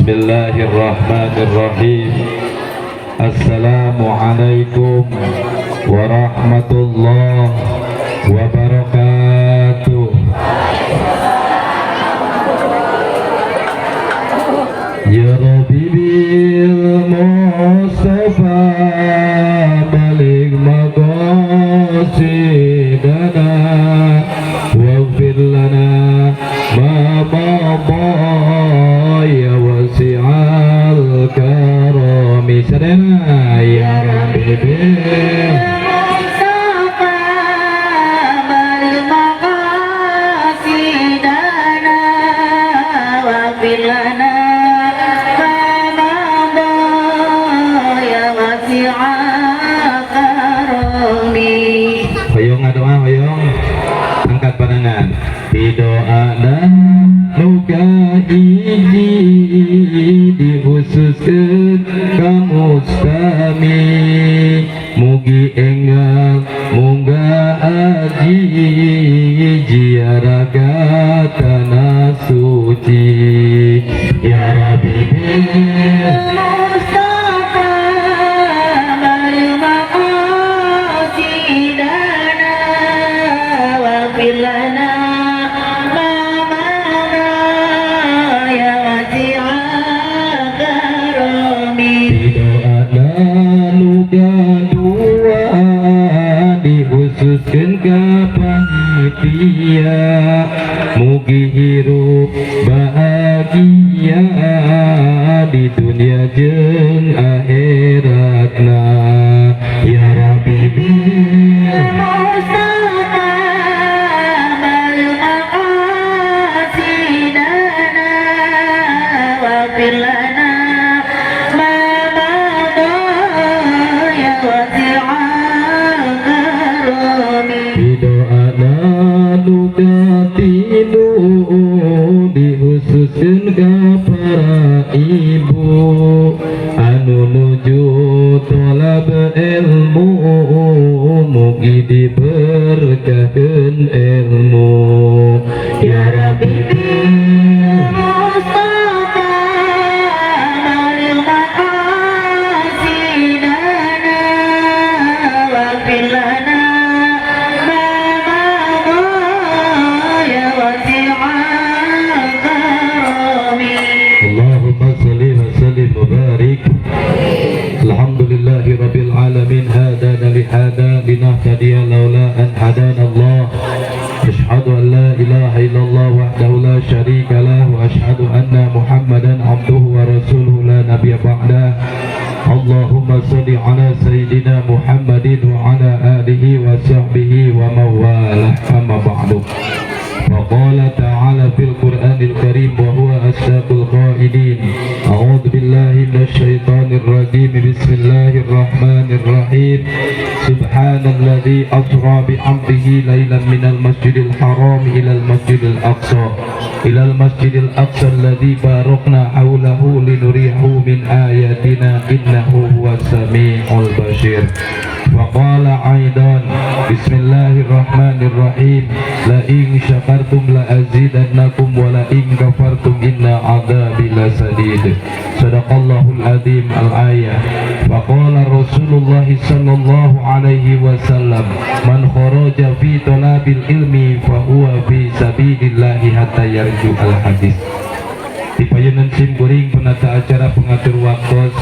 Bismillahirrahmanirrahim. Assalamualaikum warahmatullahi wabarakatuh. Ya Rabbi bil Mustafa baligh maqasidana waghfir lana ma madha ya wasi'al karami. Sadana ya Rabbi bil Mustafa baligh maqasidana waghfir lana ma madha ya wasi'al karami. Hoyong ngadoa, hoyong angkat panangan di doa nu kahiji dikhususkeun ka mustami, mugi enggal munggah haji, ziarah ka tanah suci. Ya Rabbi bil Mustafa baligh maqasidana waghfir lana ma madha ya wasi'al karami. Di doa nu kadua dikhususkeun ka panitia, mugi hirup bahagia di dunia jeung akhiratna. Ya Rabbi bil Mustafa baligh maqasidana waghfir lana ma madha ya wasi'al karami. Di doa nu katilu dikhususkeun ka para ibu anu nuju tolab ilmu, mugi diberkahkeun ilmu. Ya Rabbi bil Mustafa baligh maqasidana waghfir lana ma madha ya wasi'al karami. Allahumma salli wa sallim wa barik. Alhamdulillahi rabbil alamin, hadana li hada linahtadiya laula an hadana Allah. Ashhadu an la ilaha illallah wahdahu la syarika lah wa ashhadu anna Muhammadan abduhu wa rasuluhu la nabiyya ba'dah. Allahumma salli ala sayyidina Muhammadin wa ala alihi wa sahbihi wa mawalah, amma ba'du. وقال تعالى في القرآن الكريم وهو أصدق القائلين: أعوذ بالله من الشيطان الرجيم، بسم الله الرحمن الرحيم. سبحان الذي أسرى بعبده ليلا من المسجد الحرام إلى المسجد الأقصى الذي باركنا حوله لنريه من آياتنا إنه هو السميع البصير. وقال أيضا: بسم الله الرحمن الرحيم. لئن شكرتم لأزيدنكم ولئن كفرتم إن عذابي لشديد. صدق الله العظيم الآية. وقال رسول الله صلى الله عليه وسلم: من خرج في طلب العلم فهو في سبيل الله حتى يرجع. الحديث. Di payunan sim kuring penata acara, pengatur waktos,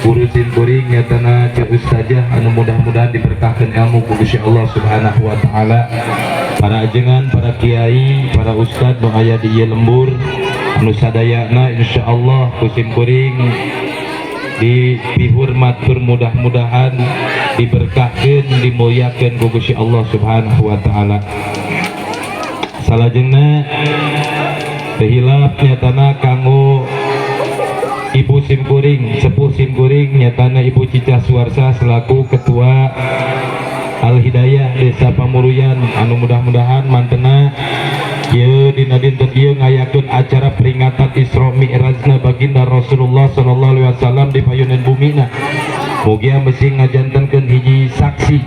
guru sim kuring nyatana Ceu Ustazah anu mudah-mudahan diberkahkan ilmu ku Gusti Allah Subhanahu wa taala, para ajengan, para kiai, para ustad nu aya di ieu lembur anu sadayana insyaallah ku sim kuring dipihormat tur mudah-mudahan diberkahkeun, dimuliakeun ku Gusti Allah Subhanahu wa taala. Salajengna teu hilap nyatana kanggo Ibu Simkuring, sepuh Simkuring, nyatana Ibu Cica Suarsa selaku Ketua Al Hidayah Desa Pamuruyan anu mudah-mudahan mantena ieu dina dinten ieu ngayakeun acara peringatan Isra Mi'rajna baginda Rasulullah sallallahu alaihi wasallam di payunan bumina. Mugia bisi ngajantenkeun hiji saksi.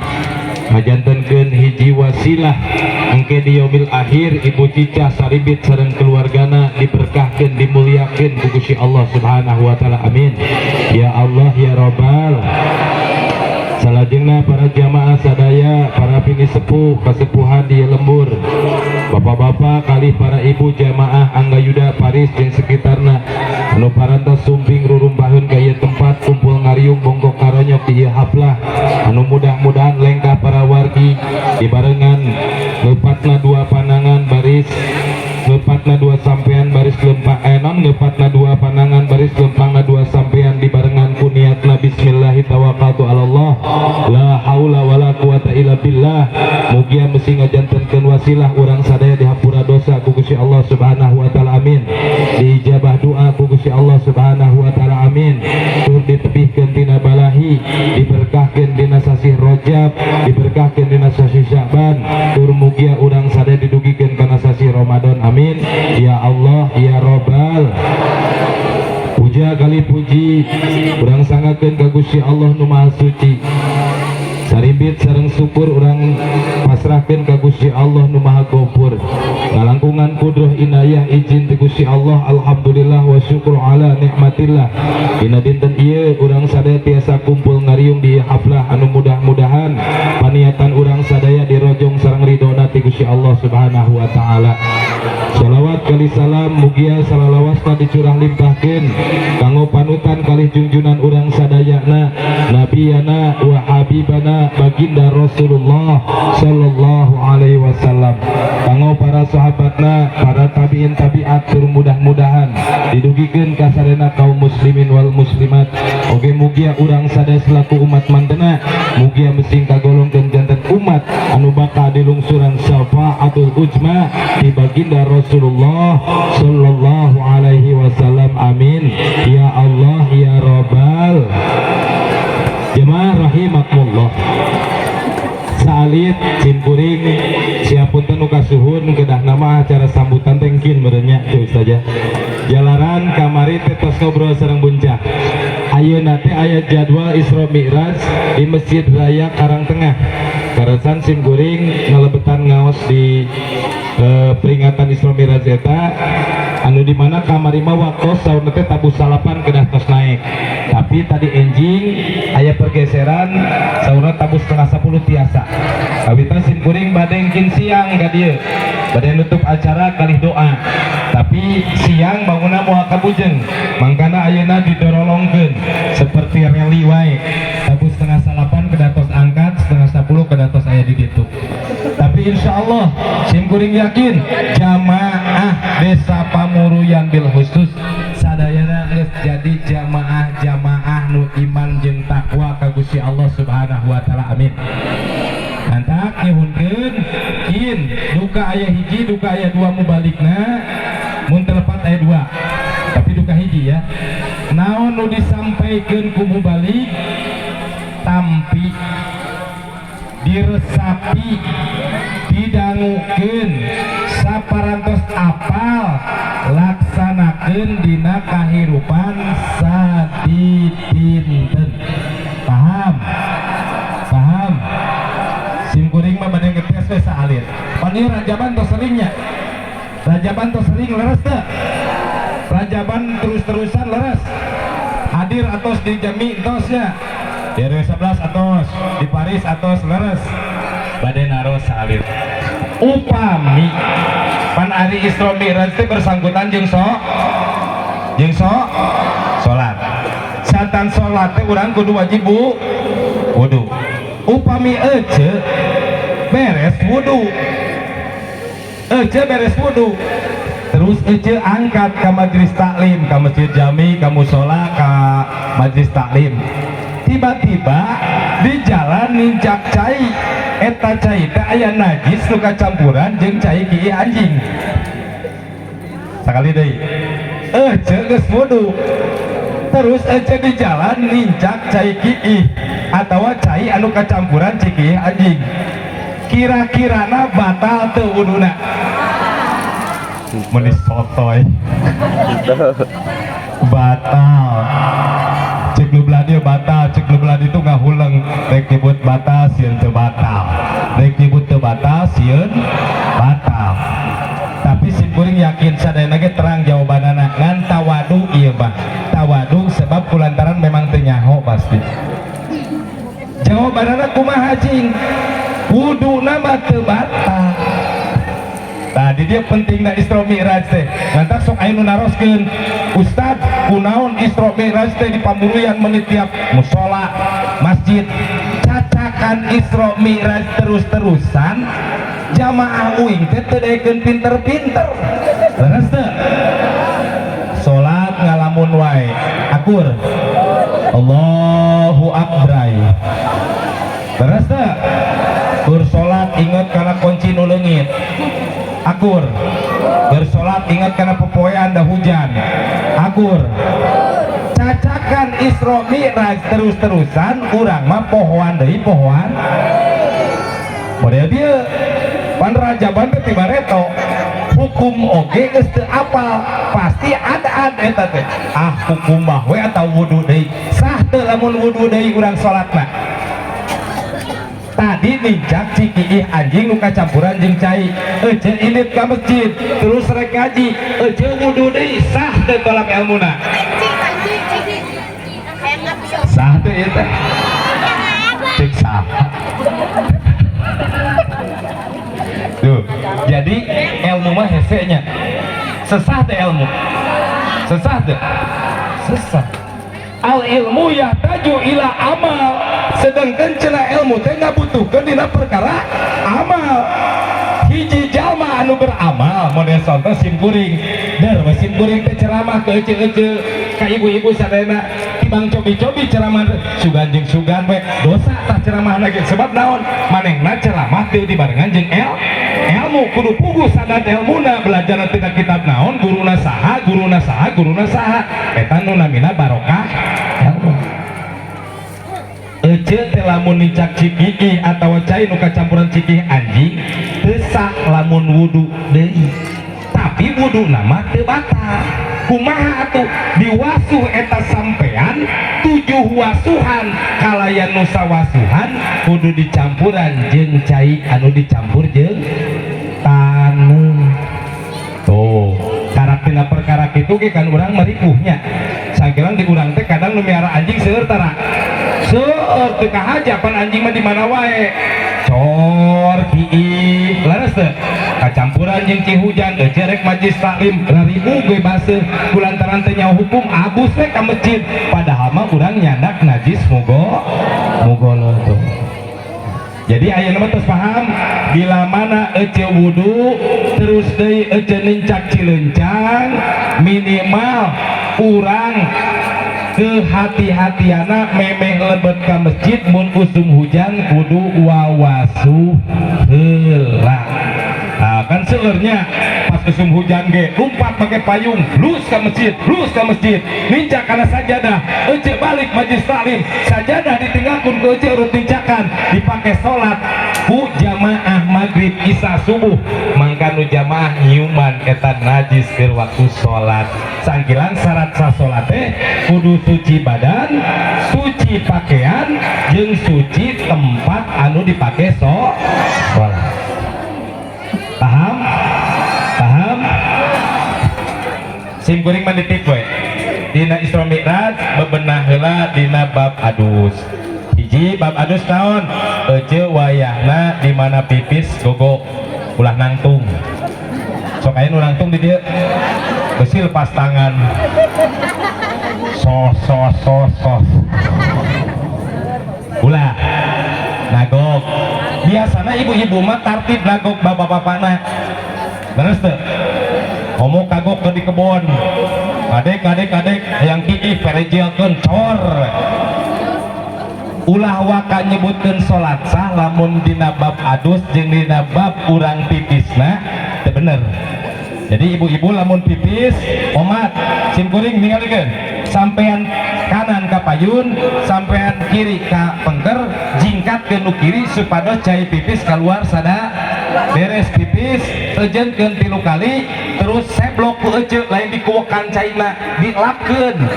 Ngajantenkeun hiji wasilah engke di yaumil akhir Ibu Cicah saribit sareng keluargana diberkahkeun, dimuliakeun ku Gusti Allah Subhanahu wa taala. Amin. Ya Allah ya Rabbal. Salajengna para jamaah sadaya, para pinisepuh, kasepuhan di lembur, bapak-bapak kalih para ibu jamaah Anggayuda Paris jeung sekitarna anu parantos sumping rurumpaheun ka ieu tempat kumpul ngariung bongkok karonyok di ieu haflah anu mudah-mudahan lengkah para wargi dibarengan lepatna dua panangan baris lepatna dua sampean baris lempang non lepatna dua panangan baris lempangna dua sampean dibarengan ku niatna bismillahi tawakkaltu ala Allah la haula wala quwata illa billah. Mugia mesti ngajantenkeun wasilah urang sadaya dihampura dosa ku Gusti Allah Subhanahu wa taala, amin. Diijabah doa ku Gusti Allah Subhanahu wa taala, amin. Tur ditebihkeun tina balahi, diberkahkeun dina sasih Rajab, diberkahkeun dina sasih Sya'ban, tur mugia urang sadaya didugikeun kana sasih Ramadan, amin. Ya Allah ya Rabbal. Puja kalih puji urang sanggakeun ka Gusti Allah nu Maha Suci. Sarimbit sareng syukur urang pasrahkeun ka Gusti Allah nu Maha Gofur. Kalangkungan kudroh inayah izin ti Gusti Allah, alhamdulillah wa syukur ala nikmatillah. Dina dinten ieu urang sadaya tiasa kumpul ngariung di haflah anu mudah-mudahan paniatan urang sadaya dirojong sareng ridona ti Gusti Allah Subhanahu wa taala. Salawat kalih salam mugia salalawasna dicurah limpahkeun kanggo panutan kalih junjunan urang sadayana, nabiyana wa habibana baginda Rasulullah sallallahu alaihi wasallam, kanggo para sahabatna, para tabiin tabiat, tur mudah-mudahan didugikeun ka sadayana kaum muslimin wal muslimat. Oge mugia urang sadaya selaku umat mantena mugia mesing kagolongkeun janten umat anu bakal dilungsuran syafaatul ujma di baginda Rasulullah sallallahu alaihi wasallam, amin. Ya Allah ya Rabbal. Jemaah rahimakumullah, saalit simkuring siapun nu kasuhun kedah nama acara sambutan tengkin merenya teu saja jalaran kamari teh tos ngobrol sareng buncah. Ayeuna teh aya jadwal Isra Mi'raj di Masjid Raya Karangtengah. Karasan simkuring ngalebetan ngaos di peringatan Isra Mi'raj eta anu dimana kamari mah waktos saurna teh tabuh salapan kedah tos naik, tapi tadi enjing aya pergeseran, saurna tabuh 9.30 tiasa. Kawitan simkuring bade engkin siang ka dieu, bade nutup acara kalih doa, tapi siang bangunna moal kabujeng, mangkana ayeuna didorolongkeun seperti rally wae, tabuh 7.30 kedah tos angkat, 9.30 kedah tos aya di ditu. Tapi insya Allah simkuring yakin jamaah desa Pamuruyan bil khusus sadayana geus jadi jamaah-jamaah nu iman jeung takwa ka Gusti Allah Subhanahu wa taala, amin. Mantak nyuhunkeun kin duka aya hiji, duka aya dua mubalikna, mun telepat aya dua tapi duka hiji ya, naon nu disampaikan ku mubalik tampi, diresapi, didangukeun, saparantos apal, laksanakeun dina kahirupan sadidinten. Paham? Paham? Simkuring mah bade ngetes we saalit. Pan ieu rajaban tos seringnya, rajaban tos sering, leres teu? Rajaban terus-terusan leres hadir atos di jami tosnya di RW 11 atos di Paris atos leres. Bade naros saalit, upami pan ari Isra Mi'raj teh bersangkutan jeung salat, satan salat teh urang kudu wajib wudu. Upami ece beres wudu, ece beres wudu, terus ece angkat ke majelis taklim, ke masjid jami, ke musola, ke majelis taklim, tiba-tiba di jalan nincak cai, eta cai teh aya najis nu kacampuran jeung cai kiih anjing. Sekali deui, ece geus wudu, terus ece di jalan nincak cai kiih atau cai anu kacampuran cai kiih anjing, kira-kirana batal teu wuduna? Meuni sotoy. Batal. Cek nu belah dieu batal, cek nu belah ditu ngahuleng. Rek nyebut batal sieun teu batal, rek nyebut teu batal sieun batal. Tapi sim kuring yakin sadayana ge terang jawabanana, ngan tawadu ieu mah tawadu, sebab kulantaran memang teu nyaho pasti. Jawabanana kumaha, cing? Wuduna mah teu batal. Tadi dia pentingna Isra Mi'raj teh. Lantas sok aya nu naroskeun, "Ustad, kunaon Isra Mi'raj teh di pamuruyan meuni tiap musola, masjid?" Cacakan Isra Mi'raj terus-terusan, jamaah uing teh teu daekeun pinter-pinter. Leres teu? Salat ngalamun wae, akur. Allahu Akbar. Leres teu? Keur salat inget kana kunci nu leungit. Akur. Bersolat ingat kana popoean da hujan. Akur. Cacakan Isra Mi'raj terus-terusan, urang mah pohoan deui pohoan. Model dia pan rajaban teh tibareto hukum oge geus teu apal, pasti ada eta teh, ah, hukum mah we atau wudu deui. Sah teu lamun wudu deui urang salatna? Tadi nincak cikiih anjing nu kacampuran jeung cai, ece indit ka masjid terus rek ngaji, ece wudu deui, sah teu tolak ilmuna? Sah teu ieu teh? Cek sah tuh. Jadi ilmu mah hese nya. Sesah teh ilmu, sesah teh, sesah. Al ilmu yahtaju ila amal, sedangkan cenah ilmu teh ngabutuhkeun dina perkara amal. Hiji jalma anu beramal, model contoh sim kuring der, sim kuring teh ceramah ke ece-ece ka ibu-ibu sadayana, tibang cobi-cobi ceramah sugan jeung sugan we dosa tah ceramah lagi. Sebab naon? Manehna ceramah teu dibarengan jeung ilmu. Kudu puguh sanad ilmuna, belajar tina kitab naon, guruna saha, guruna saha, guruna saha. Eta nu namina barokah ilmu. Ece teh lamun nincak cikiih atau cai nu kacampuran cikih anjing, teu sah lamun wudu deui, tapi wudu nama teu batal. Kumaha atuh? Diwasuh eta sampean 7 wasuhan, kalayan nu sawasuhan kudu dicampuran jeung cai anu dicampur jeung taneuh. Tuh, karakterna perkara kitu ge kan urang maripuhnya. Sangkilang di urang teh kadang nu miara anjing seueur tara? Seueur, teu kahaja pan anjing mah di mana wae. Cor kiih, leres teu? Kacampuran jeung ci hujan, ece rek majlis taklim, raribu ge baseuh kulantaran teu nyaho hukum, abus we ka masjid. Padahal mah urang nyandak najis mugo mugolo tuh. Jadi ayeuna mah tos paham, bila mana ece wudu terus deui ece nincak cilencang, minimal urang kehati-hatiana memeh lebet ka masjid mun usum hujan kudu wawasuh heula. Nah, kan seueurnya pas usum hujan ge lompat pakai payung, lus ka masjid, lus ka masjid, nincak kana sajadah, ece balik majlis taklim, sajadah ditinggalkeun ku ece, urut nincakan, dipakai salat ku jamaah maghrib, isya, subuh, mangka nu jamaah nyiuman eta najis keur waktu salat. Sangkilang syarat sah salat teh kudu suci badan, suci pakaian, jeung suci tempat anu dipake salat. Paham? Paham? Sim kuring mah nitip we. Dina Isra Mi'raj bebenah heula dina bab adus. Hiji bab adus naon? Ece wayahna di mana pipis gogo ulah nangtung. Sok aya nu nangtung di dieu. Besi lepas tangan. Sos sos sos sos. Ulah nagok. Biasanya ibu-ibu mah tartib nagok bapak-bapakna. Beres teu? Komo kagok ke di kebon. Kadek kadek kadek yang kiih perejelkeun cor. Ulah waka nyebutkeun salat sah lamun dina bab adus jeung dina bab urang pipisna teu bener. Jadi ibu-ibu lamun pipis omat, sim kuring ningalikeun, sampean kanan ka payun, sampean kiri ka pengker, jingkat ke nu kiri supados cai pipis keluar sada beres. Pipis eujeunkeun 3 kali, terus seblok ku ece, lain dikuwekan caina, dilapkeun.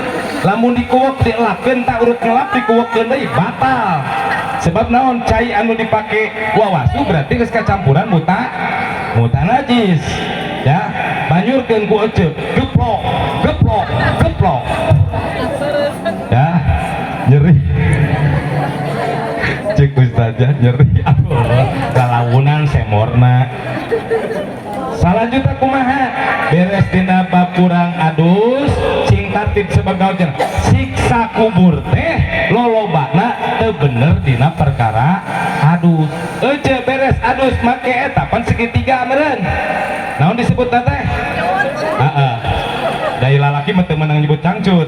Lamun dikuwek dielapkeun tak urut ngelap dikuwekkeun deui batal. Sebab naon, cai anu dipake wawasu berarti geus kacampuran mutanajis ya. Banyurkeun ku ece, geplok geplok geplok ya, nyeri cek ustazah, nyeri. Aduh, lalaunan semorna. Selanjutnya kumaha beres dina bab kurang adus sing tartib, sebab naon cenah siksa kubur teh lolobana teu bener dina perkara adus. Ece beres adus make eta pan segitiga meureun, naon disebut teh? Heeh, dari lalaki mah teu meunang nyebut cangcut.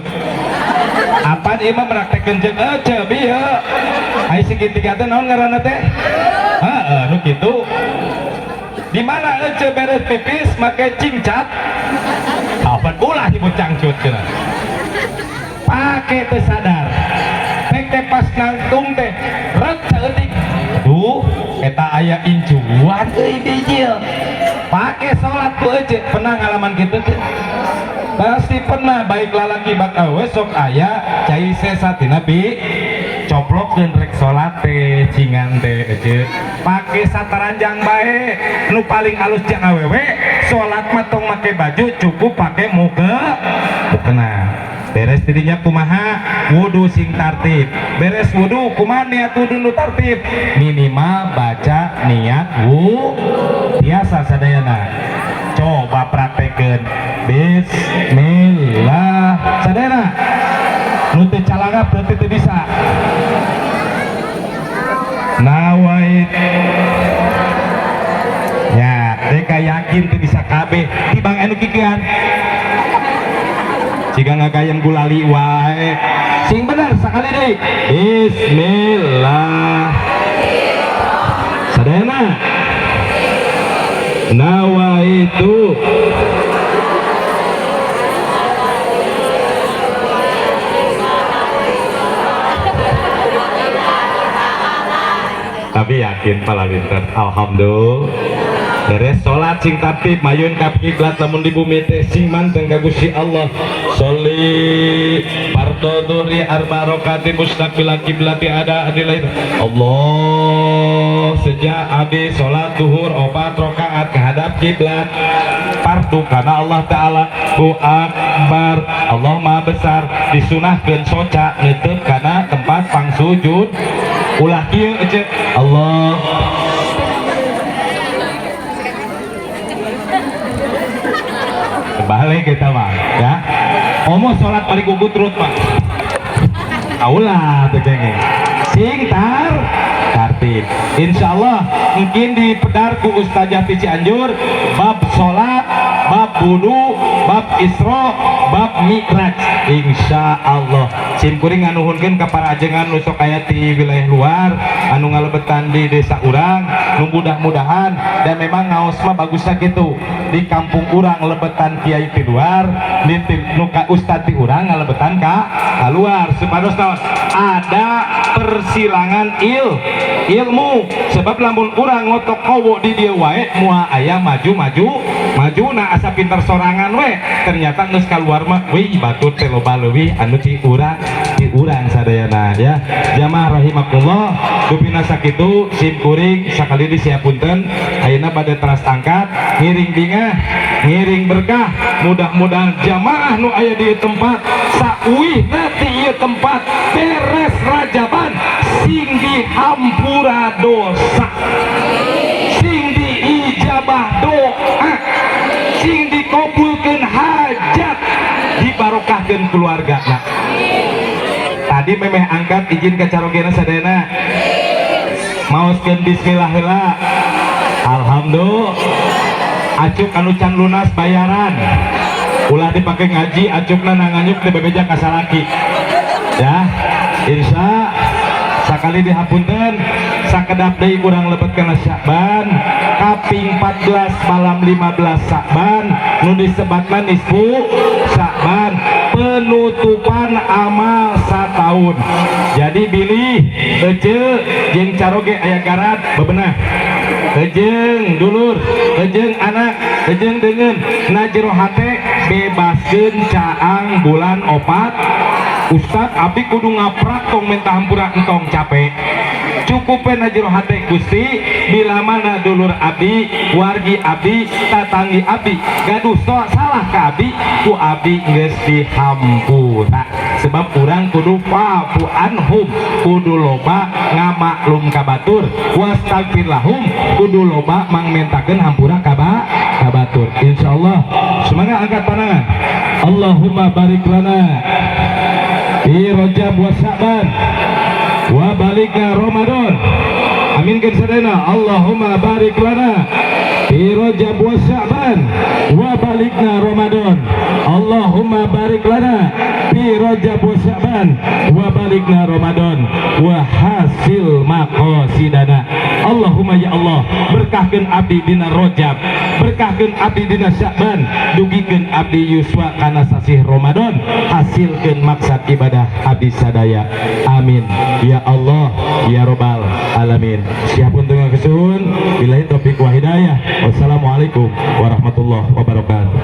Apa ieu mah praktekkeun jeung ece bieu ai segitiga teh naon ngaranna teh? Heeh, nu kitu. Di mana ece beres pipis make cingcat apa, ulah nyebut cangcut cenah, pake teu sadar pek teh pas nangtung teh rek saeutik, duh eta aya incuan euy bijil, pake salat ku ece. Pernah ngalaman gitu teh? Pasti pernah, baik lalaki bak awewe sok aya cai sesa tina pi coplok dan rek salat teh cingan teh ece pake sataranjang bae. Nu paling alus jeung awewe salat mah tong make baju, cukup pake muka mukena. Beres dirinya kumaha wudu sing tartib. Beres wudu kumaha niat wudu nu tartib? Minimal baca niat wu biasa sadayana. Coba praktekeun bismillah sadayana. Nu teu calangap berarti teu bisa. Nawait ya deka yakin teu bisa kabeh tibang anu kikian jika ngagayem gulali wae. Sing bener sakali deui, bismillah sadayana. Nawaitu tapi yakin pala pinter, alhamdulillah. Beres sholat sing tertib, mayun ka kiblat lamun di bumi teh sing manteng ka Gusti Allah. Sholli fardhu dhuhri arba rakaati mustaqbil kiblati ada adilai Allah. Sejak habis sholat duhur 4 rakaat kehadap kiblat fardu karena Allah Ta'ala hu akbar, Allah maha besar. Disunahkeun soca neuteub kana tempat pangsujud, ulah kieu ece Allah. Balik kita mah ya, omo sholat balik gugutrut pak, aulah tuh genge sing tartib. Insyaallah mungkin di pedar ku Ustazah di Cianjur bab sholat, bab wudu, bab Isra, bab Mi'raj, insyaallah. Sim kuring nganuhunkeun ka para ajengan nu sok aya di wilayah luar anu ngalebetan di desa urang, nu mudah-mudahan dan memang ngaos mah bagusna kitu di kampung urang lebetan kiai ti luar, nu ka ustad ti urang ngalebetan ka luar, supados naon ada persilangan ilmu. Sebab lamun urang ngotok kowo di dieu wae moal aya maju-maju maju na asa pinter sorangan we, ternyata geus kaluar mah wih batur teh loba leuwih anu ti urang ti urang sadayana ya. Jamaah rahimakumullah, dupina sakitu sim kuring sakali di siapunten ayeuna bade teras angkat ngiring bingah ngiring berkah. Mudah-mudahan jamaah nu aya di tempat sauwihna ti ieu tempat beres rajaban sing dihampura dosa, sing diijabah doa, sing dikabulkeun hajat, dibarokahkeun keluargana. Tadi memeh angkat izin ke carogena sadayana maoskeun bismillah heula. Alhamdulillah. Acuk anu can lunas bayaran ulah dipake ngaji, acukna nanganyuk teh bebeja ka salaki ya. Insya sakali dihapunten sakedap deui urang lebet kana Sya'ban kaping 14 malam 15 Sya'ban nu disebatna nisfu Sya'ban, penutupan amal sataun. Jadi bilih ece jeung caroge aya garat bebenah ejeng dulur ejeng anak ejeng dengan na jero hate bebaskeun caang bulan 4. Ustad, abdi kudu ngaprak tong minta hampura. Entong capek, cukupin aja jero hate, Gusti, bila mana dulur abdi, wargi abdi, tatanggi abdi gaduh salah ka abdi, ku abdi geus dihampura. Sebab urang kudu fa'fu anhum, kudu loba ngamaklum ka batur, wastaghfir lahum, kudu loba mangmentakeun hampura ka batur. Insyaallah, semangat, angkat pandangan. Allahumma barik lana fi Rajab wa Sya'ban wa balighna Ramadan. Amin kan sadayana. Allahumma barik lana fi Rajab wa Sya'ban wa balighna Ramadan. Allahumma barik lana fi Rajab wa Sya'ban wa balighna Ramadan wa hasil maqasidana. Allahumma, ya Allah, berkahkeun abdi dina Rajab, berkahkeun abdi dina Sya'ban, dugikeun abdi yuswa kana sasih Ramadan, hasilkeun maksad ibadah abdi sadaya. Amin ya Allah ya robbal alamin. Siap untuk kesuhun. Billahi taufik wa hidayah. Wassalamualaikum warahmatullahi wabarakatuh.